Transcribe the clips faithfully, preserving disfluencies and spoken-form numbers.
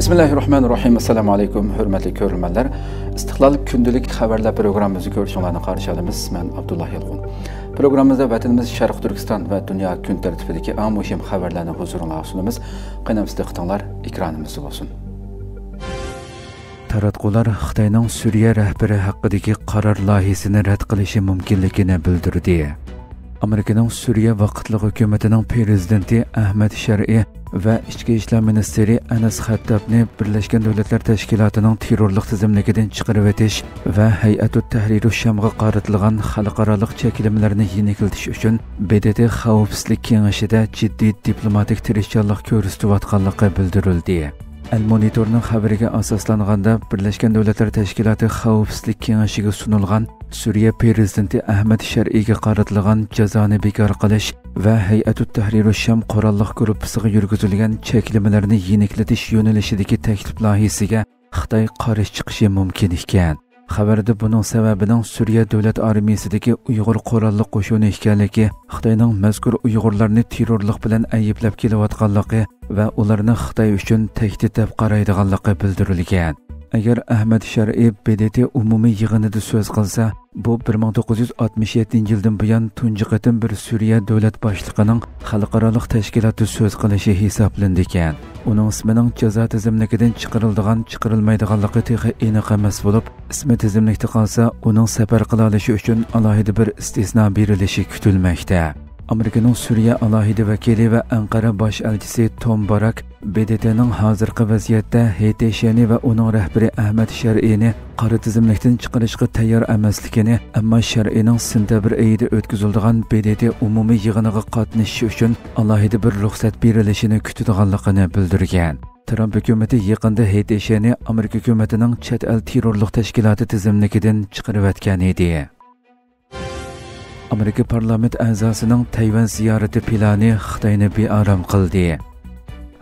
بىسمىللاھىررەھمانىررەھىم. ئەسسالامۇ ئەلەيكۇم، ھۆرمەتلىك كۆرۈرمەنلەر. ئىستىقلال كۈندىلىك خەۋەرلەر پروگراممىمىزنى كۆرۈشۈڭلارنى قارشى ئالىمىز. مەن ئابدۇللا يالقۇن. پروگراممىمىزدا ۋەتىنىمىز شەرقىي تۈركىستان ۋە دۇنيا كۈن تەرتىپىدىكى ئەڭ مۇھىم خەۋەرلەرنى ھۇزۇرۇڭلارغا سۇنىمىز. قېنى ئەمىسە دىققىتىڭلار ئېكرانىمىزدا بولسۇن. تاراتقۇلار خىتاينىڭ سۈرىيە رەھبىرى ھەققىدىكى قارار لايىھىسىنى رەت قىلىشى مۇمكىنلىكىنى بىلدۈردى. ئامېرىكىنىڭ سۈرىيە ۋاقىتلىق ھۆكۈمىتىنىڭ پىرېزىدېنتى ئەھمەد شەرئى ۋە ئىچكى ئىشلار مىنىستىرى ئەنەس خەتتابنى بىرلەشكەن دۆلەتلەر تەشكىلاتىنىڭ تېررورلۇق تىزىملىكىدىن چىقىرىۋېتىش ۋە ھەيئەتۇت تەھرىرۇ شامغا قارىتىلغان خەلقئارالىق چەكلىمىلەرنى يېنىكلىتىش ئۈچۈن ب د ت خەۋپسىزلىك كېڭىشىدە جىددىي دىپلوماتىك تىرىشچانلىق كۆرسىتىۋاتقانلىقى بىلدۈرۈلدى. ئەل مونىتورنىڭ خەۋىرىگە ئاساسلانغاندا، بىرلەشكەن دۆلەتلەر تەشكىلاتى خەۋپسىزلىك كېڭىشىگە سۇنۇلغان سۈرىيە پىرېزىدېنتى ئەھمەد شەرئىگە قارىتىلغان جازانى بىكار قىلىش ۋە ھەيئەتۇت تەھرىرۇ شام قوراللىق گۇرۇپپىسىغا يۈرگۈزۈلگەن چەكلىمىلەرنى يېنىكلىتىش يۆنىلىشىدىكى تەكلىپ لايىھىسىگە خىتاي قارشى چىقىشى مۇمكىن ئىكەن. خەۋەردە بۇنىڭ سەۋەبىنىڭ سۈرىيە دۆلەت ئارمىيىسىدىكى ئۇيغۇر قوراللىق قوشۇنى ئىكەنلىكى، خىتاينىڭ مەزكۇر ئۇيغۇرلارنى تېررورلۇق بىلەن ئەيىبلەپ كېلىۋاتقانلىقى ۋە ئۇلارنى خىتاي ئۈچۈن تەھدىت دەپ قارايدىغانلىقى بىلدۈرۈلگەن. ئەگەر ئەھمەد شەرئى ب د ت ئومۇمىي يىغىنىدا سۆز قىلسا، بۇ بىر مىڭ توققۇز يۈز ئاتمىش يەتتىنچى يىلدىن بۇيان تۇنجى قېتىم بىر سۈرىيە دۆلەت باشلىقىنىڭ خەلقئارالىق تەشكىلاتتا سۆز قىلىشى ھېسابلىنىدىكەن. ئۇنىڭ ئىسمىنىڭ جازا تىزىملىكىدىن چىقىرىلىدىغان، چىقىرىلمايدىغانلىقى تېخى ئېنىق ئەمەس بولۇپ، ئىسمى تىزىملىكتە قالسا، ئۇنىڭ سەپەر قىلالىشى ئۈچۈن ئالاھىدە بىر ئىستىسنا بېرىلىشى كۈتۈلمەكتە. ئامېرىكىنىڭ سۈرىيە ئالاھىدە ۋەكىلى ۋە ئەنقەرە باش ئەلچىسى توم باراك ب د ت نىڭ ھازىرقى ۋەزىيەتتە ھېيتې شيەنى ۋە ئۇنىڭ رەھبىرى ئەھمەد شەرئىنى قارا تىزىملىكتىن چىقىرىشقا تەييار ئەمەسلىكىنى، ئەمما شەرئىنىڭ سېنتەبىر ئېيىدا ئۆتكۈزۈلىدىغان ب د ت ئومۇمىي يىغىنىغا قاتنىشىشى ئۈچۈن ئالاھىدە بىر رۇخسەت بېرىلىشىنى كۈتىدىغانلىقىنى بىلدۈرگەن. ترامپ ھۆكۈمىتى يېقىندا ھېيتې شيەنى ئامېرىكا ھۆكۈمىتىنىڭ چەت ئەل تېررورلۇق تەشكىلاتى تىزىملىكىدىن چىقىرىۋەتكەن ئىدى. ئامېرىكا پارلامېنت ئەزاسىنىڭ تەيۋەن زىيارىتى پىلانى خىتاينى بىئارام قىلدى.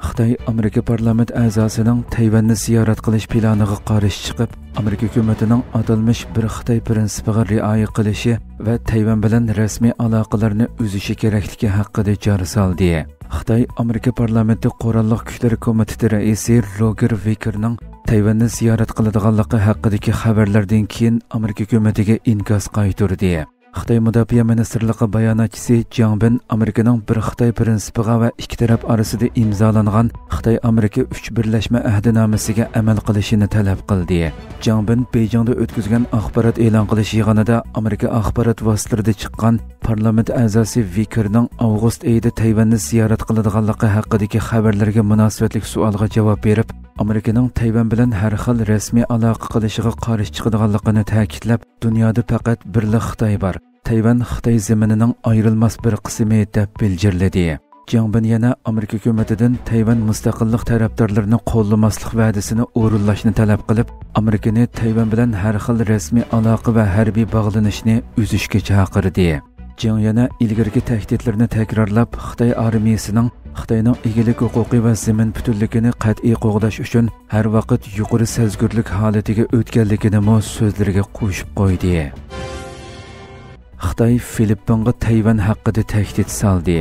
خىتاي ئامېرىكا پارلامېنت ئەزاسىنىڭ تەيۋەننى زىيارەت قىلىش پىلانىغا قارشى چىقىپ، ئامېرىكا ھۆكۈمىتىنىڭ ئاتالمىش بىر خىتاي پىرىنسىپىغا رىئايە قىلىشى ۋە تەيۋەن بىلەن رەسمىي ئالاقىلارنى ئۈزۈشى كېرەكلىكى ھەققىدە جار سالدى. خىتاي ئامېرىكا پارلامېنتى قوراللىق كۈچلىرى كومىتېتى رەئىسى روگېر ۋىكېرنىڭ تەيۋەننى زىيارەت قىلىدىغانلىقى ھەققىدىكى خەۋەرلەردىن كېيىن ئامېرىكا ھۆكۈمىتىگە ئىنكاس قايتۇردى. خىتاي مۇداپىئە مىنىستىرلىقى باياناتچىسى جياڭ بېن ئامېرىكىنىڭ بىر خىتاي پىرىنسىپىغا ۋە ئىككى تەرەپ ئارىسىدا ئىمزالانغان خىتاي ئامېرىكا ئۈچ بىرلەشمە ئەھدىنامىسىگە ئەمەل قىلىشىنى تەلەپ قىلدى. جياڭ بېن بېيجىڭدا ئۆتكۈزگەن ئاخبارات ئېلان قىلىش يىغىنىدا ئامېرىكا ئاخبارات ۋاسىتىلىرىدا چىققان پارلامېنت ئەزاسى ۋىكېرنىڭ ئاۋغۇست ئېيىدا تەيۋەننى زىيارەت قىلىدىغانلىقى ھەققىدىكى خەۋەرلەرگە مۇناسىۋەتلىك سوئالغا جاۋاب بېرىپ، ئامېرىكىنىڭ تەيۋەن بىلەن ھەر خىل رەسمىي ئالاقە قىلىشىغا قارشى چىقىدىغانلىقىنى تەكىتلەپ، دۇنيادا پەقەت بىرلا خىتاي بار، تەيۋەن خىتاي زېمىنىنىڭ ئايرىلماس بىر قىسمى، دەپ بىلجىرلىدى. جياڭ بېن يەنە ئامېرىكا ھۆكۈمىتىدىن تەيۋەن مۇستەقىللىق تەرەپدارلىرىنى قوللىماسلىق ۋەدىسىنى ئورۇنلاشنى تەلەپ قىلىپ، ئامېرىكىنى تەيۋەن بىلەن ھەر خىل رەسمىي ئالاقە ۋە ھەربىي باغلىنىشنى ئۈزۈشكە چاقىردى. جياڭ يەنە ئىلگىرىكى تەھدىتلىرىنى تەكرارلاپ، خىتاي ئارمىيىسىنىڭ خىتاينىڭ ئىگىلىك ھوقۇقى ۋە زېمىن پۈتۈنلۈكىنى قەتئىي قوغداش ئۈچۈن ھەر ۋاقىت يۇقىرى سەزگۈرلۈك ھالىتىگە ئۆتكەنلىكىنىمۇ سۆزلىرىگە قوشۇپ قويدى. خىتاي فىلىپپىنغا تەيۋەن ھەققىدە تەھدىت سالدى.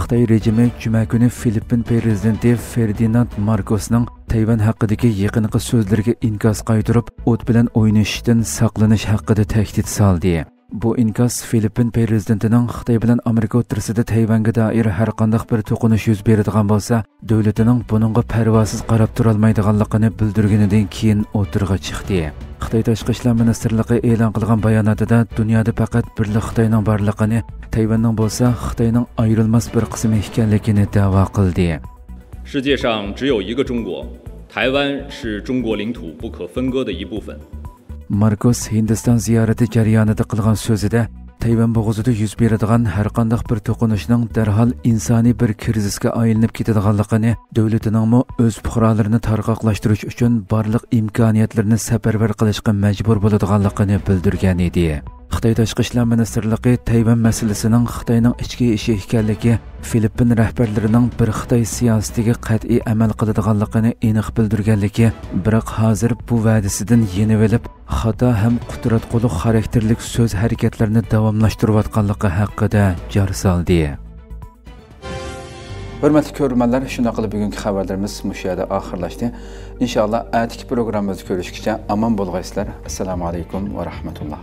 خىتاي رېجىمى جۈمە كۈنى فىلىپپىن پىرېزىدېنتى فېردىناند ماركوسنىڭ تەيۋەن ھەققىدىكى يېقىنقى سۆزلىرىگە ئىنكاس قايتۇرۇپ، ئوت بىلەن ئوينىشىشتىن ساقلىنىش ھەققىدە تەھدىت سالدى. بۇ ئىنكاس فىلىپپىن پىرېزىدېنتىنىڭ خىتاي بىلەن ئامېرىكا ئوتتۇرىسىدا تەيۋەنگە دائىر ھەرقانداق بىر توقۇنۇش يۈز بېرىدىغان بولسا، دۆلىتىنىڭ بۇنىڭغا پەرۋاسىز قاراپ تۇرالمايدىغانلىقىنى بىلدۈرگىنىدىن كېيىن ئوتتۇرىغا چىقتى. خىتاي تاشقى ئىشلار مىنىستىرلىقى ئېلان قىلغان باياناتىدا دۇنيادا پەقەت بىرلا خىتاينىڭ بارلىقىنى، تەيۋەننىڭ بولسا خىتاينىڭ ئايرىلماس بىر قىسمى ئىكەنلىكىنى دەۋا قىلدى. 世界上只有一个中国，台湾是中国领土不可分割的一部分。 ماركوس ھىندىستان زىيارىتى جەريانىدا قىلغان سۆزىدە، تەيۋەن بوغۇزىدا يۈز بېرىدىغان ھەرقانداق بىر توقۇنۇشنىڭ دەرھال ئىنسانىي بىر كىرىزىسكە ئايلىنىپ كېتىدىغانلىقىنى، دۆلىتىنىڭمۇ ئۆز پۇقرالىرىنى تارقاقلاشتۇرۇش ئۈچۈن بارلىق ئىمكانىيەتلىرىنى سەپەرۋەر قىلىشقا مەجبۇر بولىدىغانلىقىنى بىلدۈرگەن ئىدى. خىتاي تاشقى ئىشلار مىنىستىرلىقى تەيۋەن مەسىلىسىنىڭ خىتاينىڭ ئىچكى ئىشى ئىكەنلىكى، فىلىپپىن رەھبەرلىرىنىڭ بىر خىتاي سىياسىتىگە قەتئىي ئەمەل قىلىدىغانلىقىنى ئېنىق بىلدۈرگەنلىكى، بىراق ھازىر بۇ ۋەدىسىدىن يېنىۋېلىپ، خاتا ھەم قۇتراتقۇلۇق خاراكتېرلىك سۆز ھەرىكەتلىرىنى داۋاملاشتۇرۇۋاتقانلىقى ھەققىدە جار سالدى. ھۆرمەتلىك كۆرۈرمەنلەر، شۇنداق قىلىپ بۈگۈنكى خەۋەرلىرىمىز مۇشۇ يەردە ئاخىرلاشتى. ئىنشائاللا، ئەتىكى پروگراممىمىزدا كۆرۈشكىچە ئامان بولغايسىلەر. ئەسسالامۇ ئەلەيكۇم ۋە رەھمەتۇللا.